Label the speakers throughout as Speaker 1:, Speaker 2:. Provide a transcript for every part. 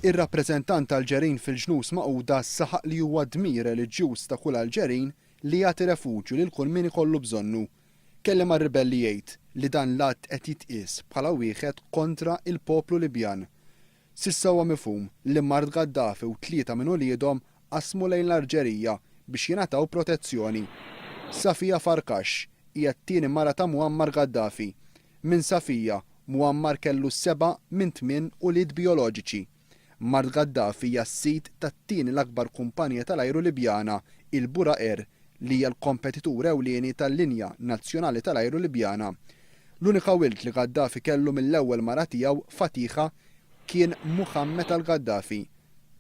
Speaker 1: Ir-rappreżentant Alġerin fil-Ġnus Magħquda saħaq li huwa dmir reliġjuż ta' kull Alġerin li jagħti refuġju lil kull min ikollu bżonnu. Kelliem għar-ribelli jgħid li dan l-att qed jitqies bħala wieħed kontra il-poplu Libjan. S'issa huwa mifhum li mart Gaddafi u tlieta minn uliedhom qasmu lejn l-Alġerija biex jingħataw protezzjoni. Safia Farkash hija t-tieni mara ta' Muammar Gaddafi. Minn Safia, Muammar kellu seba' minn tmien ulied bijoloġiċi. Mart Gaddafi hija s-sid tat-tieni l-akbar kumpanija tal-ajru Libjana, il-Bura Air, li hija l-kompetitur ewlieni tal-linja nazzjonali tal-ajru Libjana. L-unika wild li Gaddafi kellu mill-ewwel mara tiegħu, Fatiha, kien Muhammed al-Gaddafi.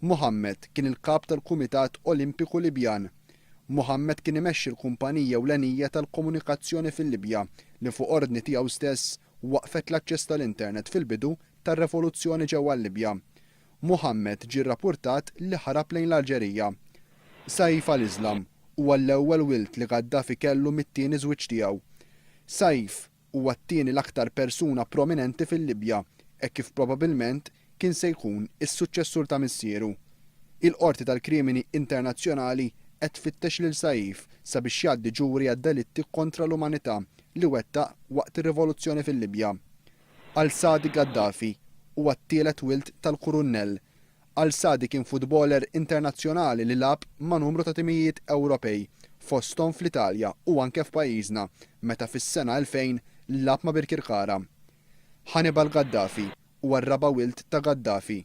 Speaker 1: Muhammed kien il-kap tal-Kumitat Olimpiku Libjan. Muhammed kien imexxi l-kumpanija ewlenija tal-komunikazzjoni fil-Libja li fuq ordni tiegħu stess waqfet l-aċċess tal-internet fil-bidu tar-revoluzzjoni ġewwa l-Libja. Muhammed ġie rrappurtat li ħarab lejn l-Alġerija. Saif al-Islam huwa l-ewwel wild li Gaddafi kellu mit-tieni żwieġ tiegħu. Saif huwa t-tieni l-aktar persuna prominenti fil-Libja hekk kif probabbilment kien se jkun is-suċċessur ta' missieru. Il-Qorti tal-Krimini Internazzjonali qed tfittex lil Saif sabiex jgħaddi ġuri għad-delitti kontra l-umanità li wettaq waqt ir-rivoluzzjoni fil-Libja. Al-Sadi Gaddafi huwa t-tielet wild tal-Kurunnell. Al-Sadi kien futboler internazzjonali li lagħab ma' numru ta' timijiet Ewropej, fosthom fl-Italja u anke f'pajjiżna meta fis-sena 2000 lagħab ma' Birkirkara. Hannibal Gaddafi huwa r-raba' wild ta' Gaddafi.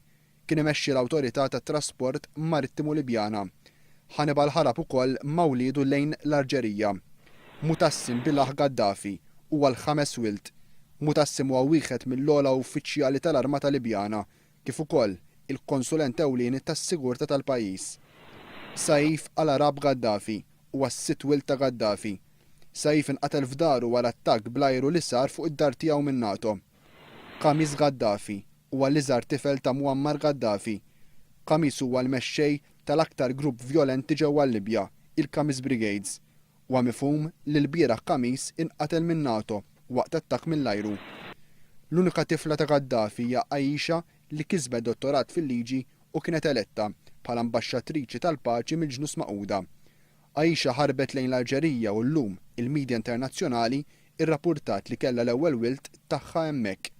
Speaker 1: Kien imexxi l-Awtorità tat-Trasport Marittimu Libjana. Hannibal ħarab ukoll ma' wliedu lejn l-Alġerija. Mutassim Billah Gaddafi huwa l-ħames wild. Mutassim huwa wieħed mill-ogħla uffiċjali tal-Armata Libjana, kif ukoll il-konsulent ewlieni tas-sigurtà tal-pajjiż. Saif al-Arab Gaddafi huwa s-sitt wild ta' Gaddafi. Saif inqatel f'daru wara attakk bl-ajru li sar fuq id-dar tiegħu min-NATO. Khamis Gaddafi huwa l-iżgħar tifel ta' Muammar Gaddafi. Khamis huwa l-mexxej tal-aktar grupp vjolenti ġewwa l-Libja, il-Khamis Brigades. Huwa mifhum li lbieraħ Khamis inqatel min-NATO waqt attakk mill-ajru. L-unika tifla ta' Gaddafi hija Aisha li kisbet dottorat fil-liġi u kienet eletta bħala ambaxxatriċi tal-paċi mill-Ġnus Magħquda. Aisha ħarbet lejn l-Alġerija u llum il-midja internazzjonali rrappurtat li kellha l-ewwel wild tagħha hemmhekk.